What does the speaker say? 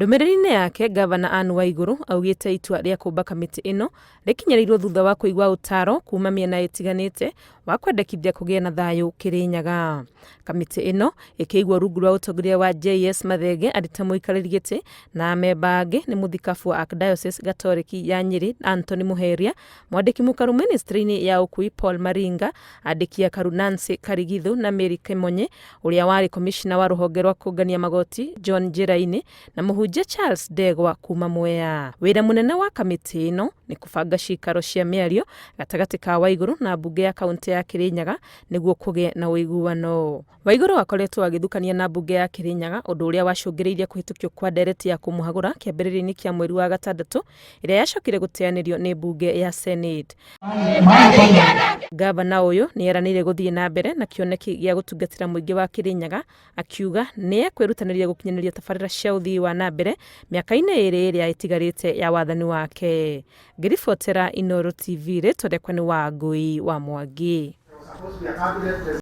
Ndũmĩrĩri-inĩ yake, Ngavana Anne Waiguru augĩte itua rĩa kũmba kamĩtĩ ĩno rĩkinyĩrĩirwo thutha wa kũigua ũtaaro kuma mĩena ĩtiganĩte wa kwendekithia kũgĩe na thayũ Kĩrĩnyaga. Kamĩtĩ ĩno ĩkĩigwo rungu rwa ũtongoria wa JS Mathenge arĩ ta mũikarĩri gĩtĩ na amemba angĩ nĩ mũthikabu wa Archdiocese Gatoreki ya Nyĩrĩ Anthony Muheria, mwandĩki mũkaru ministry-inĩ ya ũkui Paul Maringa, andĩki akaru Nancy Karigithu na Mary Kimonye, ũrĩa warĩ komishina wa rũhonge rwa kũngania magoti John Njiraini na mũhunjia Charles Ndegwa kuma Mwea. Wĩra mũnene wa kamĩtĩ ĩno nĩ kũbanga ciikaro cia mĩario gatagatĩ ka Waiguru na mbunge ya kaũntĩ ya Kĩrĩnyaga nĩguo kũgĩe na ũiguano. Waiguru akoretwo agĩthukania na mbunge ya Kĩrĩnyaga ũndũ ũrĩa wacũngĩrĩirie kũhĩtũkio kwa ndereti ya kũmũhagũra kĩambĩrĩria-inĩ kĩa mweri wa gatandatũ ĩrĩa yacokire gũteanĩrio nĩ mbunge ya Senate. Ngavana ũyũ nĩ eranĩire gũthiĩ na mbere na kĩoneki gĩa gũtungatĩra mũingĩ wa Kĩrĩnyaga akiuga nĩ ekwĩrutanĩria gũkinyanĩria tabarĩra cia ũthii wa na mbere mĩaka-inĩ ĩrĩ ĩrĩa ĩtigarĩte ya wathani wake. Ngĩribotera Inooro TV rĩtwa rĩakwa nĩ Wangũi wa Mwangi.